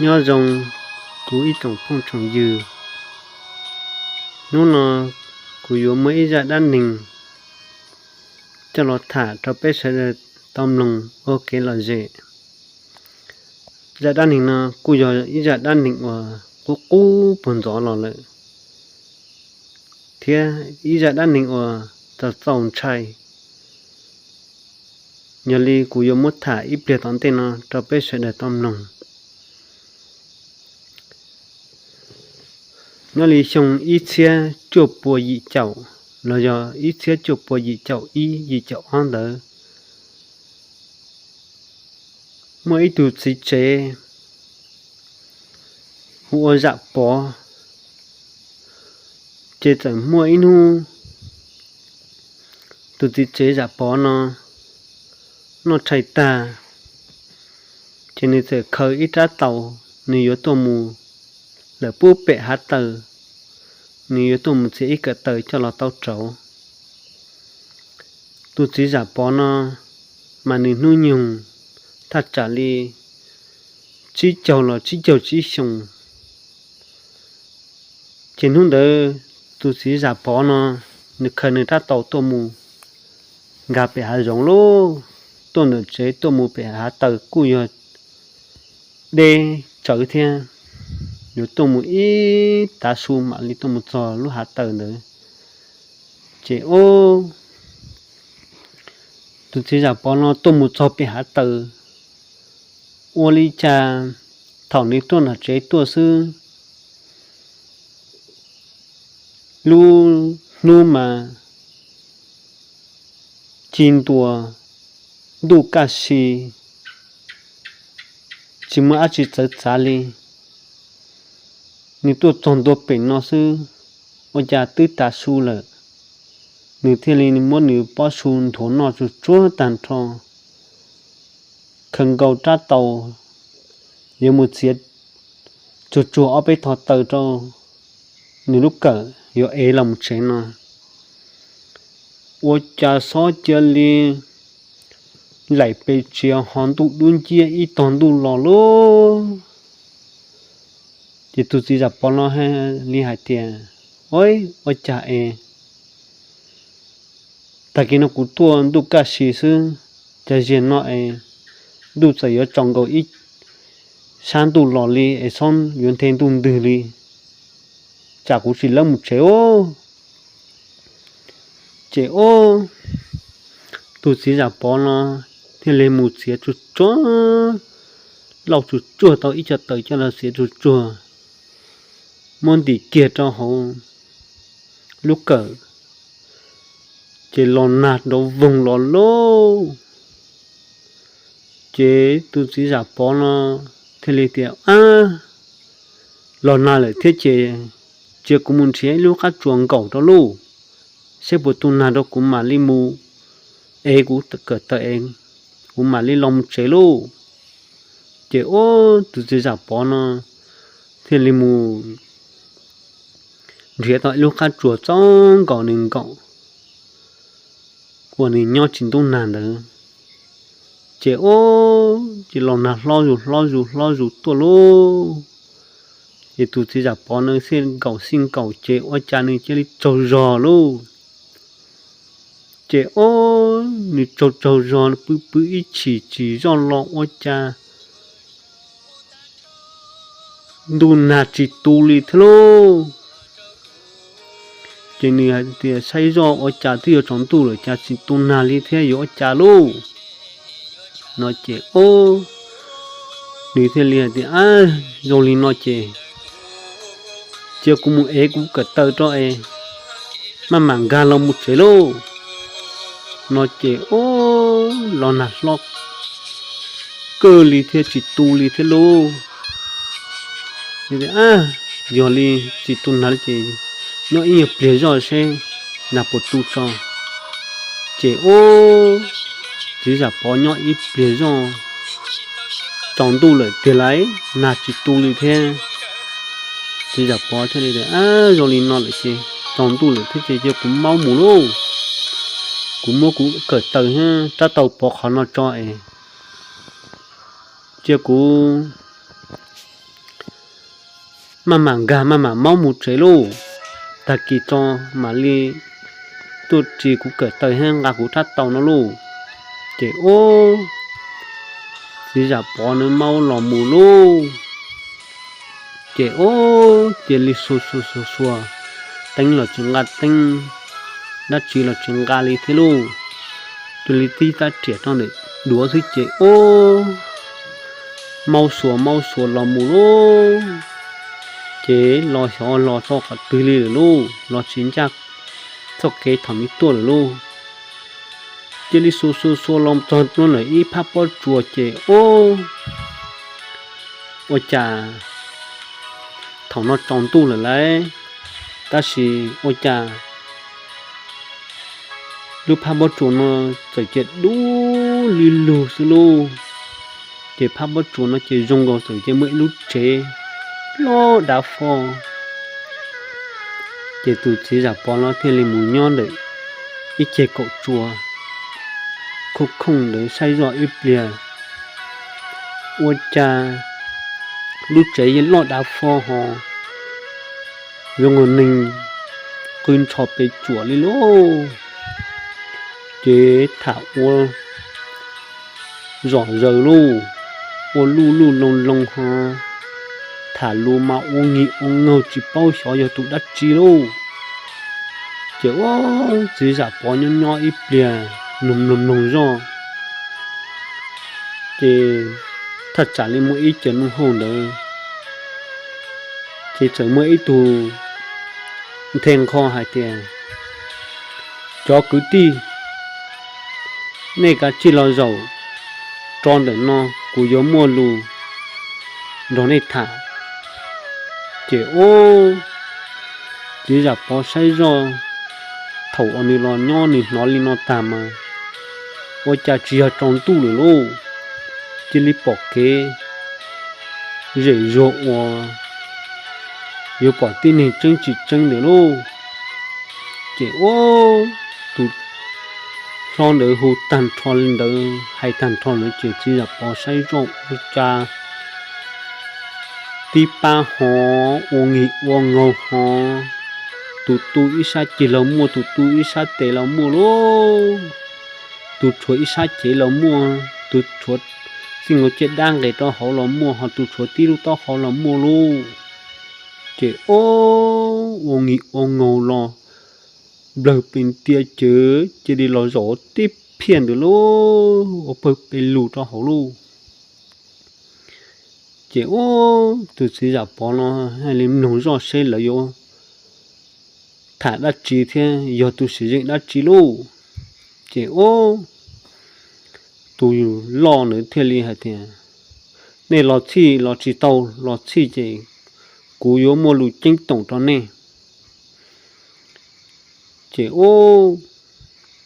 Nyob zoo kuv ib tsoom phooj tsoom ywg, hnub no kuv yuav muaj ib zaj dab neeg coj los tham rau peb sawv daws tau mloog ua kev lom zem. Zaj dab neeg no kuj yog ib zaj dab neeg uas qub qub puag ntxov los lawm, thiab ib zaj dab neeg uas txaus txaus ntshai. Yog li kuv yuav muab tham ib pliag tom ntej no rau peb sawv daws tau mloog. Nyob li xyoo ib txhiab cuaj pua yim caum los yog ib txhiab cuaj pua yim caum ib yim caum ob ntawd, muaj ib tug txiv tsev hu ua Zam Pov, ces txawm muaj ib hnub tus txiv tsev Zam Pov no noj tshais tag, ces nws txawm khaws ib rab taus, nws yuav tuaj mus lawm pub pem hav taws, nws yuav tuaj mus txiav ib kawm taws coj los tau rauv. Tus txiv Zam Pov no mas nws hnub nyoog thaj tsam li tsib caug los tsib caug tsib xyoos. Ces hnub ntawd tus txiv Zam Pov no nws khaws nws rab taus tuaj mus nkag pem hav zoov lauj, tuaj ntawm tsev tuaj mus pem hav taws kuj yog deb tsawv thiab, yuav tuaj mus ib tav su mam li tuaj mus txog lub hav taws ntawd. Ces ub, tus txiv Zam Pov no tuaj mus txog pem hav taws, ua li cas thaum nws tuaj ntawm tsev tuaj xwb, lub hnub mas ci ntua, ntuj kaj si, tsis muaj dab tsi txawv txav li. Nws tuaj txog ntua pem no xwb, ua cas twb tav su lawm. Nws thiaj li muab nws pob su nthuav noj tsuag tsuag tag nrho, khaws nkaus rab taus yuav mus txiav tsuag tsuag ob peb thov taws rau nws lub kawm yuav ev los mus tsev no. Ua cas xob cia li laim pes tsia ho ntuj dub nciab ib tog ntuj los lauj. Ces tus txiv Zam Pov no hais li hais tias, Ua cas es tag kis no kuv tuaj ntuj kaj si xwb, cas zaum no es ntuj txawm yuav tsaus nkaus ib sab ntuj los li es xob yuav nthe ntuj ntwg li, tsam kuv tsis lawb mus tsev os. Ces ub, tus txiv Zam Pov no thiaj li mus txiav tsuag tsuag, lauj tsuag tsuag tau ib co taws coj los txiav tsuag tsuag, muab ntim kiag rau hauv lub kawm, ces los nag nrov voog los lauj. Ces tus txiv Zam Pov no thiaj li tias, Ab, los nag lawm thiab ces cia kuv mus nrhiav ib lub qab tsuas nkaum rau lauj, seb puas tu nag rau kuv mam li mus ev kuv kawm taws es kuv mam li los mus tsev lauj. Ces ub, tus txiv Zam Pov no thiaj li mus nrhiav tau ib lub qab tsuas txaus nkaus nws nkaum uas nws nyob tsis ntub nag ntawd. Ces ub, ces los nag hlob zus hlob zus hlob zus tuaj lauj. Ces tus txiv Zam Pov no thiaj nkaum xij nkaum ces ua cas nws cia li tsaug zog lauj. Ces ub, nws tsaug tsaug zog pw pw ib chim tsis zoj los ua cas ntuj nag tsis tu li thiab lauj. Ces nws hais tias, Saib zoj ua cas twb yuav tsaus ntuj lawm cas tsis tu nag li thiab, yuav ua cas lauj? No ces ub, nws thiaj li hais tias, Ab, zoo li no ces cia kuv mus ev kuv kawm taws rau es maj mam nkag los mus tsev lauj. No ces ub, los nag hlob kawg li thiab tsis tu li thiab lauj. Yog li tsis tu nag li ces nyob ib nyuag pliag zoj seb nag puas tu tso. Ces ub, txiv Zam Pov nyob ib pliag zoj, tsaus ntuj lawm tiag lauj, nag tsis tu li thiab. Txiv Zam Pov thiaj li tias, Ab, zoo li no lawm ces tsaus ntuj lawm thiab ces cia kuv maub mus lauj. Kuv muab kuv kawm taws thiab rab taus pov qhov no tso es cia kuv maj mam nkag maj mam maub mus tsev lauj. Tag kis tso mam li tuaj ris kuv kawm taws thiab nqa kuv rab taus no lauj. Ces ub, txiv Zam Pov nws maub los mus lauj. Ces ub, cia li xuas xuas xuas xuas, teeb los tsis nqa teeb, dab tsi los tsis nqa li thiab lauj. Cia li tib tab riam rau ntawm duav xwb ces ub, maub xuas maub xuas los mus lauj. Ces los xyov los txog qhov twg li lawm lauj, los tsis ncaj txoj kev thaum nws tuaj lawm lauj. Cia li xuas xuas xuas los txog ntua ntawm ib phab pob tsuas ces ub, ua cas thaum no tsaus ntuj lawm lauj, tab sis ua cas lub phab pob tsuas no txawm cia dub li lug xwb lauj. Ces phab pob tsuas no ces zoo nkaus txawm cia muaj ib lub tsev loj dav fo. Ces tus txiv Zam Pov no thiaj li mus nyob ntawm ib ceg kaum tsuas khooj khooj ntawd saib zoj ib pliag, ua cas lub tsev yeej loj dav fo ho zoo nkaus neeg qw ntsho pes tsuam li lauj. Ces tham ua zom zaws lauj, ua luj luj loo loo ho tham lus mas ua ngis ua ngaug tsis paub xyov yog tus dab tsi lauj. Ces ua txiv Zam Pov nyob nyob ib pliag mloog mloog mloog zoj, ces thaj tsam li muaj ib cov nus hauj ntawd, ces txawm muaj ib tug nthe nqho hais tias, cov kwv tij, nej kav tsij los zaum rau ntawm no, kuv yuav muaj lus nrog nej tham. Ces ub, txiv Zam Pov saib zoj, thaum uas nws los nyob nws hnov li no tag mas ua cas tsis yog tsaus ntuj lawm lauj, cia li pom kev zem zuag uas yuav pom tib neeg tseeb tsis tseeb ntawd lauj. Ces ub, tus hlob ntawd hu tag nrho li ntawd, hais tag nrho ntawd ces txiv Zam Pov saib zoj ua cas tib pab ho ua ngis ua ngaug ho, tus tu ib sab ceg los muaj, tus tu ib sab tes los muaj lauj, tus tshuav ib sab cev los muaj, tus tshuav txij nkaus caj dab nqes rau hauv los muaj, ho tus tshuav tib lub taub hau los muaj lauj. Ces ub, ua ngis ua ngaug los nplawg pes ntia ces cia li los zaum tib phiaj ntawd lauj, ua pawg pes lug rau hauv lauj. Ces ub, tus txiv Zam Pov no hais li mloog zoj seb lawv yuav tham dab tsi thiab yog tus sim zeej dab tsi lauj. Ces ub, tus loj ntawd thiaj li hais tias, nej los txhij los tsis tau, los txhij ces kuv yuav muaj lus ceeb toom rau nej. Ces ub,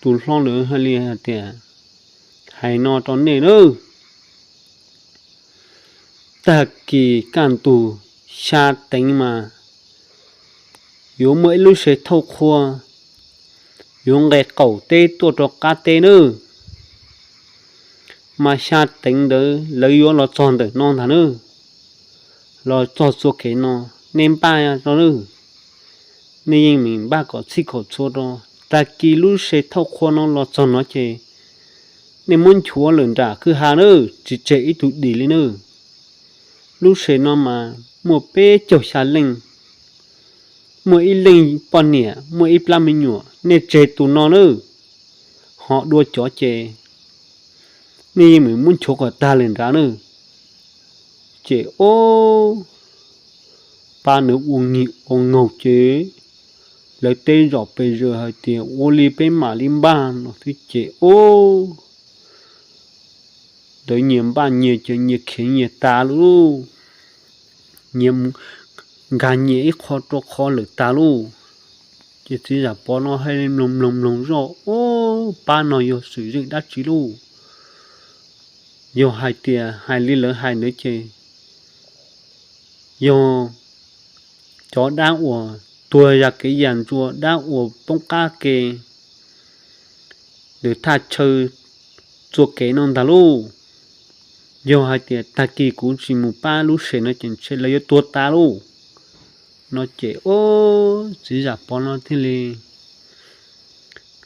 tus hlob ntawd hais li hais tias, hais no rau nej nawb, tag kis kaj ntug xya teev mas yuav muaj ib lub se thauj qhua yuav nqes qaum teb tuaj rau qab teb nawb. Mas xya teev ntawd lawv yuav los txog ntawm no ntag nawb, los txog txhua kev no, nej npaj rau nawb. Nej yeej meem npaj kom txhij kom txhua rau, tag kis lub se thauj qhua no los txog no ces nej muab nchuav lawm nram kwj ha nawb, tsis tseg ib tug dim li nawb. Lub se no mas muaj peb caug xya leej, muaj ib leeg poj niam, muaj ib plab me nyuam, nej tseg tus no nawb. Ho dua cov ces nej yeej meem muab nchuav kom tag lawm nrad nawb. Ces ub, pab nws ua ngis ua ngaug ces lawv teb zom pes zaws hais tias ua li peb mam li npaj no xwb ces ub, lawv nyias npaj nyias ces nyias khiav nyias tas lauj, nyias nkag nyias ib qho rau qhov lawm tas lauj. Ces txiv Zam Pov no hais li mloog mloog mloog zoj, ub, pab no yog sim zeej dab tsi lauj? Yog hais tias hais li lawv hais ntawd ces yog cov dab uas tuag ya kev ya ntsuas, dab uas poob qab ke, lawv thaj chaw txua kev no ntag lauj. Yog hais tias tag kis kuv tsis mus pab lub se no ces ntshe lawv yuav tuag tas lauj. No ces ub, txiv Zam Pov no thiaj li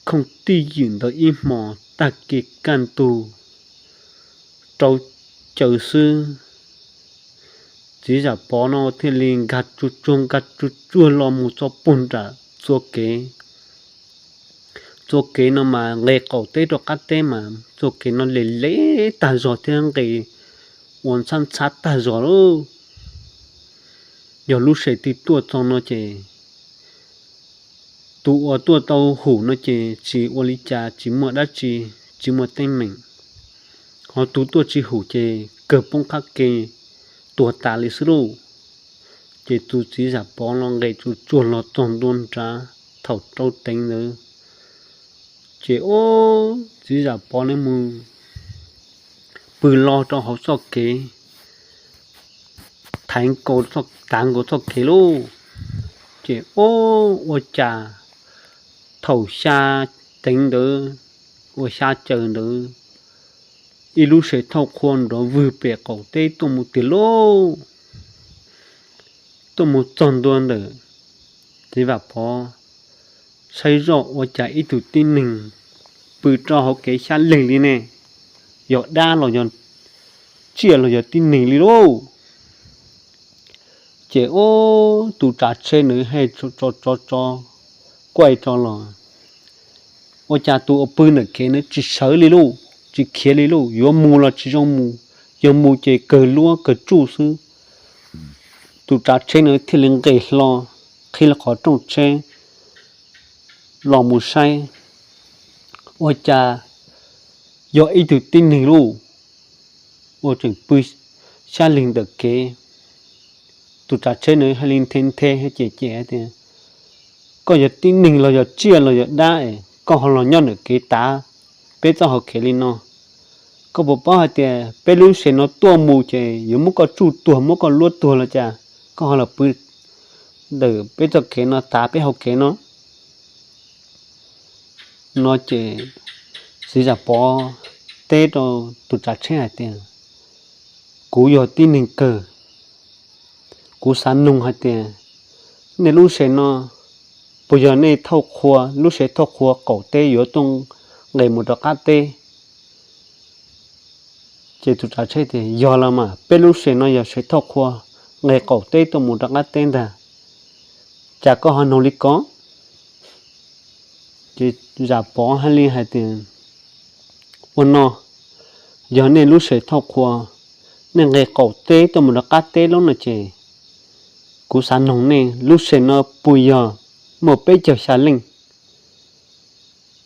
khooj tij ywm ntawd ib hmos tag kis kaj ntug rau caws xwb, txiv Zam Pov no thiaj li nkag tsuag tsuag nkag tsuag tsuag los mus txog puag nram txua kev. Txua kev no mas nqes qaum teb rau qab teb mas txua kev no le le tag zog thiab nqes ua ntxhab ntxhab tag zog lauj. Yog lub sev twg tuaj txog no ces tus uas tuaj tau hum no ces tsis ua li cas, tsis muaj dab tsi, tsis muaj teeb meem. Ho tus tuaj tsis hum ces kawg poob qab ke tuag tas li xwb lauj. Ces tus txiv Zam Pov no nqes tsuag tsuag los txog ntua nrad thaum rau teev ntawd, ces ub, txiv Zam Pov nws mus pw los rau hauv txoj kev, thaiv nkaus, tav nkaus txoj kev lauj. Ces ub, ua cas thaum xya teev ntawd, ua xya caws ntawd, ib lub sev thauj qhua nrov vwg pem qaum teb tuaj mus tiag lauj. Tuaj mus txog ntua ntawm txiv Vam Pov, saib zoj ua cas ib tug tib neeg pw rau hauv kev xyab leeg li ne, yog dab los yog tsiaj los yog tib neeg li lauj. Ces ub, tus tsav tsheb nws hais tso tso tso, kuaj tso los, ua cas tus uas pw ntawm kev nws tsis sawv li lauj, tsis khiav li lauj, yuav mus los tsis zoo mus, yog mus ces kawg luab kawg tsuj xwb. Tus tsav tsheb nws thiaj li nqes hlo, qhib qhov rooj tsheb los mus saib, ua cas yog ib tug tib neeg lauj, ua tseem pw xyab leeg ntawm kev. Tus tsav tsheb nws hais li nthe nthe ces ces tias, koj yog tib neeg los yog tsiaj los yog dab es koj ho los nyob ntawm kev tav peb txoj hauv kev li no? Koj puas paub hais tias peb lub sev no tuaj mus ces yuav muab koj tsuj tuag muab koj luab tuag los cas koj ho los pw ntawm peb txoj kev no tav peb hauv kev no? No ces txiv Zam Pov teb rau tus tsav tsheb hais tias, kuv yog tib neeg kawg, kuv xav noog hais tias nej lub sev no puas yog nej thauj qhua, lub sev thauj qhua qaum teb yuav tuaj nqes mus rau qab teb? Ces tus tsav tsheb tias, yog los mas, peb lub sev no yog sev thauj qhua nqes qaum teb tuaj mus rau qab teb ntag, cas koj ho noog li ko? Ces Zam Pov hais li hais tias, ua no, yog nej lub sev thauj qhua, nej nqes qaum teb tuaj mus rau qab teb lub no ces kuv xav noog nej lub sev no puas yog muaj peb caug xya leej?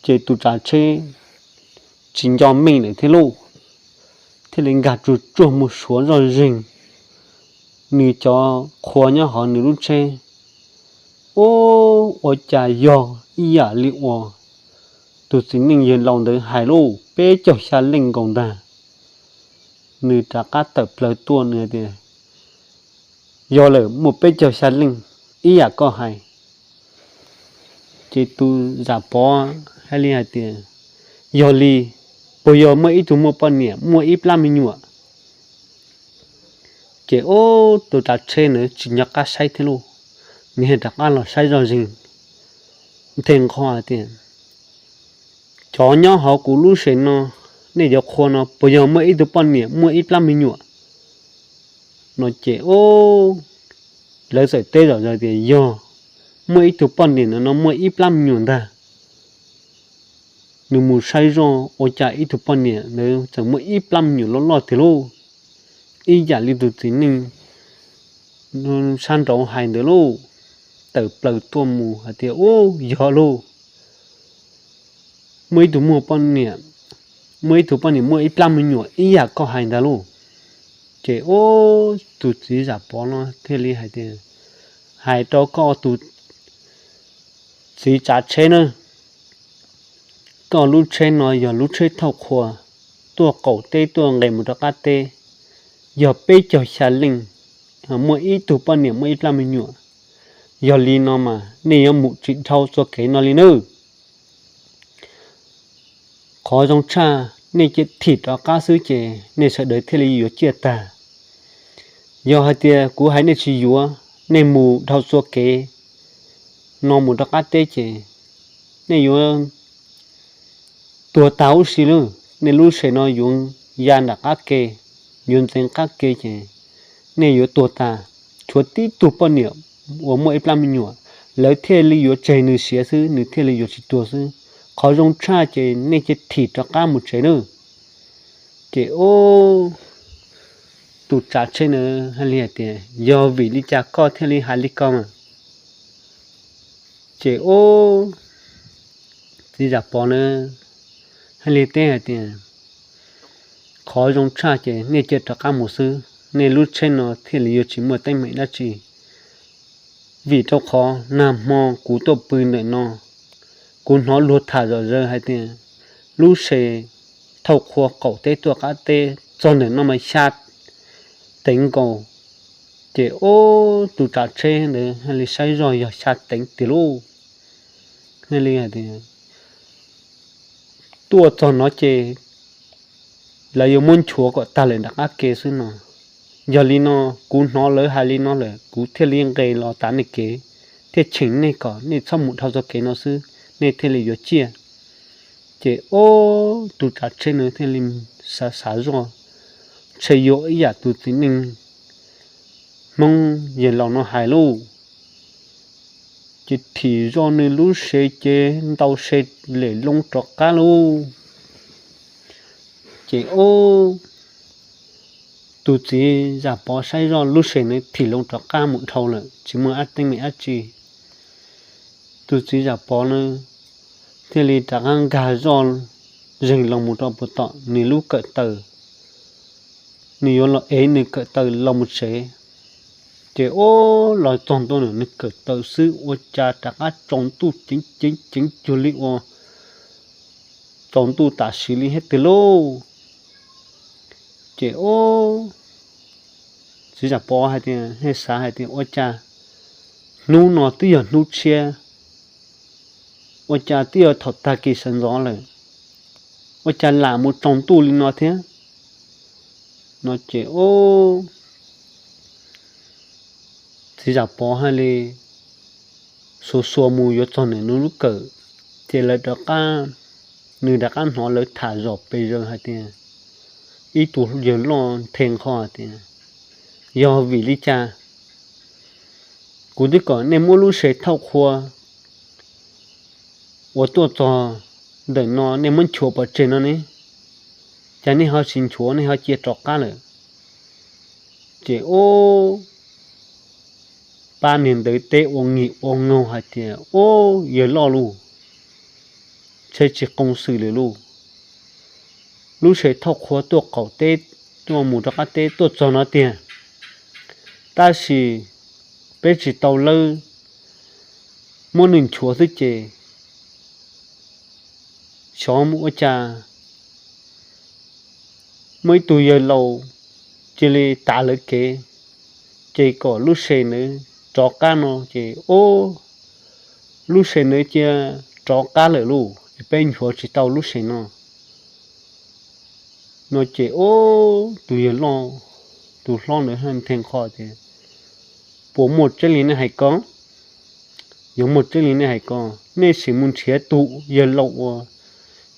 Ces tus tsav tsheb tsis nco meej lawm thiab lauj, thiaj li nkag tsuag tsuag mus suav zoj zeeg nws cov qhua nyob hauv nws lub tsheb. Ub, ua cas yog ib yam li uas tus txiv neej yawg laus ntawd hais lauj, peb caug xya leej nkaus ntag. Nws rov qab tawm plaws tuaj nws tias, yog lawm, muaj peb caug xya leej ib yam koj hais. Ces tus Zam Pov hais li hais tias, yog li, puas yog muaj ib tug muaj poj niam muaj ib plab me nyuam? Ces ub, tus tsav tsheb ntawd tsis nco qab saib thiab lauj, nws rov qab los saib zoj zeeg nthe nqho hais tias, cov nyob hauv kuv lub sev no, nej cov qhua no puas yog muaj ib tug poj niam muaj ib plab me nyuam? No ces ub, lawv txawm teb zom zaws tias yog, muaj ib tug poj niam ntawm no muaj ib plab me nyuam ntag. Nws mus saib zoj ua cas ib tug poj niam ntawd txawm muaj ib plab me nyuam loj loj tiag lauj, ib yam li tus txiv neej sab nraud hais ntawd lauj. Tawm plaws tuaj mus hais tias, ub, yog lauj, muaj ib tug muaj poj niam, muaj ib tug poj niam muaj ib plab me nyuam ib yam koj hais ntag lauj. Ces ub, tus txiv Zam Pov no thiaj li hais tias, hais rau koj tus txiv tsav tsheb na, koj lub tsheb no yog lub tsheb thauj qhua tuaj qaum teb tuaj nqes mus rau qab teb, yog peb caug xya leej, muaj ib tug poj niam muaj ib plab me nyuam. Yog li no mas nej yuav mus tsis dhau txoj kev no li nawb. Qhov zoo tshaj nej cia thim rov qab xwb ces nej sawv daws thiaj li yuav ciaj tag. Yog hais tias kuv hais nej tsis yuav, nej mus dhau txhua kev no mus rov qab teb ces nej yuav tuag tag huv si lawm. Nej lub sev no yuav ya nram qab ke, yuav ntxeev qab ke ces nej yuav tuag tag. Tshuav tib tug poj niam uas muaj ib plab me nyuam, lawv thiaj li yuav tseg nws siav xwb, nws thiaj li yuav tsis tuag xwb. Qhov zoo tshaj ces nej cia thim rov qab mus tsev nawb. Ces ub, tus tsav tsheb na hais li hais tias, yog vim li cas koj thiaj li hais li ko mas? Ces ub, txiv Zam Pov na hais li teb hais tias, qhov zoo tshaj ces nej cia rov qab mus xwb, nej lub tsheb no thiaj li yuav tsis muaj teeb meem dab tsi. Vim rau qhov nag hmo kuv tuaj pw ntawm no, kuv hnov luag tham zom zaws hais tias lub se thauj qhua qaum teb tuaj qab teb txog ntawm no mas xya teev nkaus. Ces ub, tus tsav tsheb ntawd hais li saib zoj yog xya teev tiag lauj. Hais li hais tias, tuaj txog no ces lawv yuav muab nchuav kom tag lawm nram qab ke xwb no. Yog li no, kuv hnov lawv hais li no lawm kuv thiaj li nqes los tav nej kev, thiaj cheem nej kom nej txhob mus dhau txoj kev no xwb, nej thiaj li yuav ciaj. Ces ub, tus tsav tsheb no thiaj li xav xav zoj, ntshe yuav ib yam tus txiv neej Hmoob yawg laus no hais lauj. Ces thim zoj nws lub se ces ntaus se lem loo rov qab lauj. Ces ub, tus txiv Zam Pov saib zoj lub se nws thim loo rov qab mus dhau lawm tsis muaj teeb meem dab tsi. Tus txiv Zam Pov na thiaj li rov qab nkag zoj zeeg los mus rau puag tom nws lub kawm taw, nws yuav los ev nws kawm taw los mus tsev. Ces ub, los txog ntua nws kawm taw xwb ua cas rov qab tsaus ntuj ceev ceev ceev cuag li ua tsaus ntuj tam sim li thiab tiag lauj. Ces ub, txiv Zam Pov hais tias, xav hais tias ua cas hnub no twb yog hnub tshiab, ua cas twb yog thaum tag kis sawv ntxov lawm, ua cas lam mus tsaus ntuj li no thiab no ces ub, txiv Zam Pov hais li xuas xuas mus yuav txog nws lub kawm, ces lawv rov qab, nws rov qab hnov lawv tham zom pes zaws hais tias, ib tug yawg loj nthe nqho hais tias, yog vim li cas kuv twb kom nej muab lub se thauj qhua uas tuaj txog ntawm no nej muab nchuav pov tseg no ne, cas nej ho tsis nchuav nej ho cia rov qab lawm? Ces ub, pab niag ntawd teb ua ngis ua ngaug hais tias, ub, yawg loj lauj, ntshe tsis qoos xwm lawm lauj. Lub se thauj qhua tuaj qaum teb, tuaj mus rov qab teb tuaj txog no tiag, tab sis peb tsis tau lawb, muab nws nchuav xwb ces xyov ua cas muaj ib tug yawg laus cia li tav lawv kev, ces kom lub se ntawd rov qab no ces ub, lub se ntawd cia rov qab lawm lauj, es peb nchuav tsis tau lub se no. No ces ub, tus yawg loj, tus hlob ntawd nthe nqho tias, puas muaj tseeb li nej hais ko? Yog muaj tseeb li nej hais ko, nej sim mus nrhiav tus yawg laus uas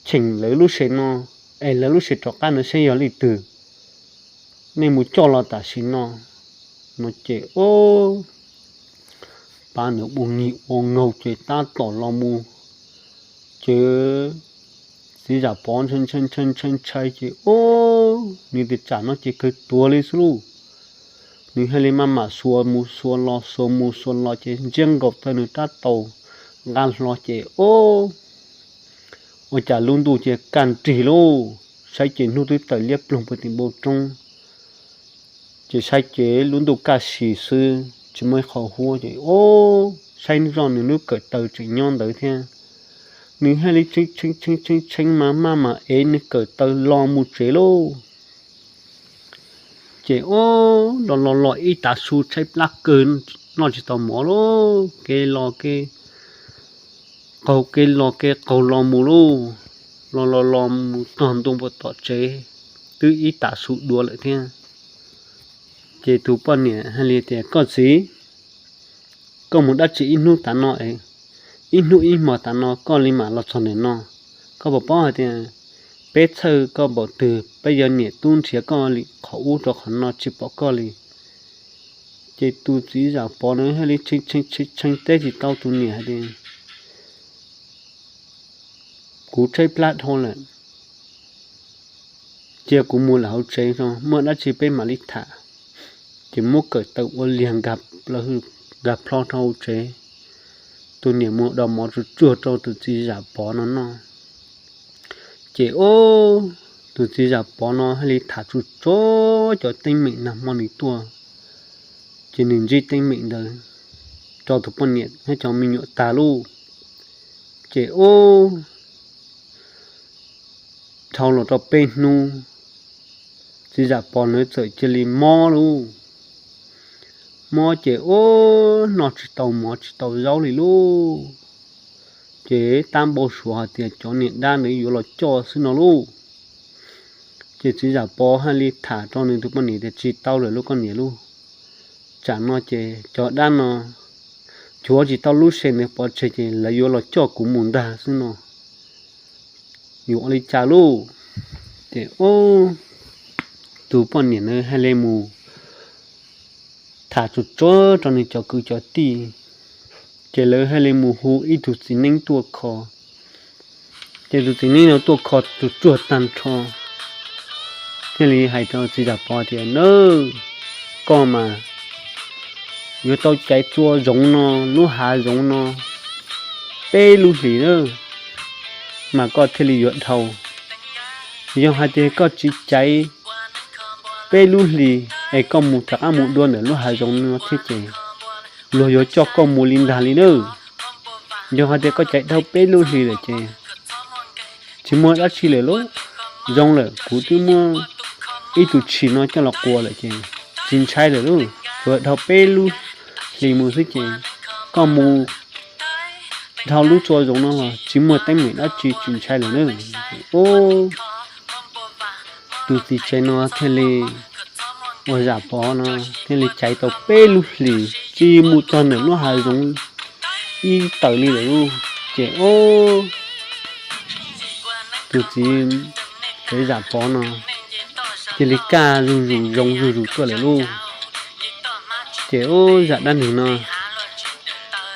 cheem lawv lub se no, es lawv lub se rov qab no saib yog leej twg, nej mus coj los tam sim no. No ces ub, pab ntawd ua ngis ua ngaug ces tab tom los mus, ces txiv Zam Pov ntshai ntshai ntshai ces ub, nws tias tsam no ces kawg tuag li xwb lauj. Nws thiaj li maj mam xuas mus xuas los xuas mus xuas los ces ntsiab nkaus tawg nws rab taus nqa hlo ces ub, ua cas lub ntuj cia kaj nrig lauj, saib ces hnub twb tawm liab ploog puag tim npoo roob. Ces saib ces lub ntuj kaj si xwb tsis muaj ib qho huab ces ub, saib zoj nws lub kawm taw tseem nyob ntawd thiab. Nws thiaj li tshee tshee tshee tshee mas maj mam ev nws kawm taw los mus tsev lauj. Ces ub, los los los ib tav su tshaib plab kawg, noj tsis tau mov lauj, kev los kev qaug kev los kev qaug los mus lauj. Los los los mus txog ntua puag tom tsev, twb ib tav su dua lawm thiab. Ces tus poj niam hais li tias, koj txiv, Koj mus dab tsi ib hnub tav no es, ib hnub ib hmo tav no koj li mam los txog ntawm no? Koj puas paub hais tias peb txhawj koj npaum twg, peb yuav niam tub nrhiav koj li qhov ub rau qhov no tsis pom koj li. Ces tus txiv Zam Pov na thiaj li tshee tshee tshee tshee teb tsis tau tus niam hais tias, kuv tshaib plab dhau lawm, cia kuv mus lawm hauv tsev, muaj dab tsi peb mam li tham. Ces muab kawm taws ua liag nkag plho rau hauv tsev. Tus niam mus dau mov tsuag tsuag rau tus txiv Zam Pov no noj. Ces ub, tus txiv Zam Pov no thiaj li tham tsuag tsuag cov teeb meem nag hmo nws tuaj, ces nws ntsib teeb meem ntawd rau tus poj niam thiab cov me nyuam tag lauj. Ces ub, dhau los rau peb hnub, txiv Zam Pov nws txawm cia li mob lauj. Mob ces ub, noj tsis tau mov tsis tau zaub li lauj. Ces tab npau suav hais tias cov niam dab nws yuav los coj xwb no lauj. Ces txiv Zam Pov thiaj li tham rau nws tus poj niam tias, tsis tau lawm lauj koj niam lauj, tsam no ces cov dab no chuav tsis tau lub se ntawd pov tseg ces lawv yuav los coj kuv mus ntag xwb no, yuav ua li cas lauj? Ces ub, tus poj niam ntawd thiaj li mus tham tsuag tsuag rau nws cov kwv cov tij, ces lawv thiaj li mus hu ib tug txiv neeb tuaj kho. Ces tus txiv neeb no tuaj kho tsuag tsuag tag nrho, thiaj li hais rau txiv Zam Pov tias, nawb, koj mas yuav tau caiv txua zoov no, lub hav zoov no peb lub hlis na, mas koj thiaj li yuav dhau. Yog hais tias koj tsis caiv peb lub hlis es koj mus rov qab mus dua ntawm lub hav zoov no thiab ces luag yuav coj koj mus li ntag li nawb. Yog hais tias koj caiv dhau peb lub hlis lawm ces tsis muaj dab tsi lawm lauj. Zoo lawm, kuv twb muab ib tug tshis no coj los quas lawm ces tsis ntshai lawm lauj. Tsuas dhau peb lub hlis mus xwb ces koj mus dhau lub txua zoov no los tsis muaj teeb meem dab tsi, tsis ntshai lawm nawb. Ub, tus txiv tsev no thiaj li, uas Zam Pov no thiaj li caiv tau peb lub hlis tsis mus txog ntawm lub hav zoov ib tawm li lawm lauj. Ces ub, tus txiv tsev Zam Pov no cia li kaj zuj zus zoo zuj zus tuaj lawm lauj. Ces ub, zaj dab neeg no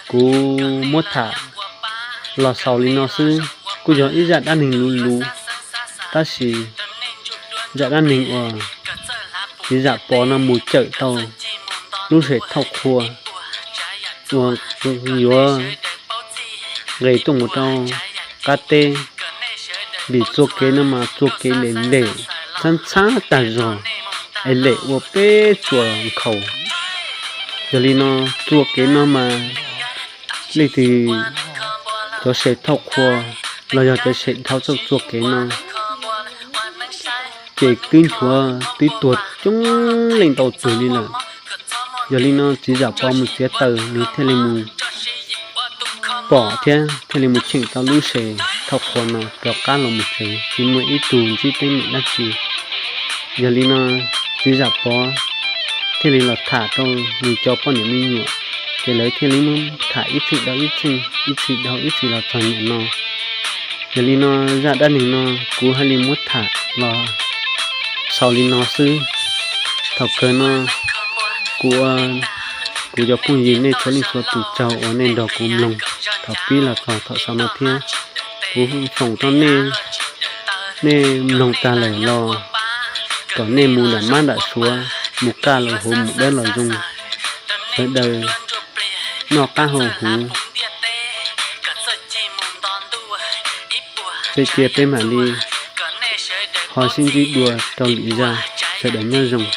kuv muab tham los xaus li no xwb, kuj yog ib zaj dab neeg luv luv, tab sis zaj dab neeg uas txiv Zam Pov no mus cawm tau lub sem thauj qhua uas yuav nqes tuaj mus rau qab teb, vim txua kev no mas txua kev lem lem, txhab txhab tag zog, es lem ua peb txuas nkhaus. Yog li no, txua kev no mas leej twg cov sem thauj qhua los yog cov sem dhau txoj txua kev no ces twb nchuav twb tuag coob leej ntau tug li lawm. Yog li no txiv Zam Pov mus txiav taws nws thiaj li mus pom thiab thiaj li mus cheem tau lub sem thauj qhua no rov qab los mus tsev, tsis muaj ib tug ntsib teeb meem dab tsi. Yog li no txiv Zam Pov thiaj li los tham rau nws cov poj niam me nyuam, ces lawv thiaj li muab tham ib txhij dhau ib txhij, ib txhij dhau ib txhij los txog niam no. Yog li no zaj dab neeg no kuv hais li muab tham los xaus li no xwb. Thaum kawg no kuv ua kuv cov phooj ywg nej txhua leej txhua tus tsaug uas nej nrog kuv mloog thaum pib los txog thaum xaus no thiab. Kuv foom rau nej, nej mloog tag lawm los kom nej mus nram mab nram suav, mus kaj los huv mus dawb los zoo, sawv daws noj qab haus huv, peb cia peb mam li ho sib ntsib dua rau lwm zaj, sawv daws nyob zoo.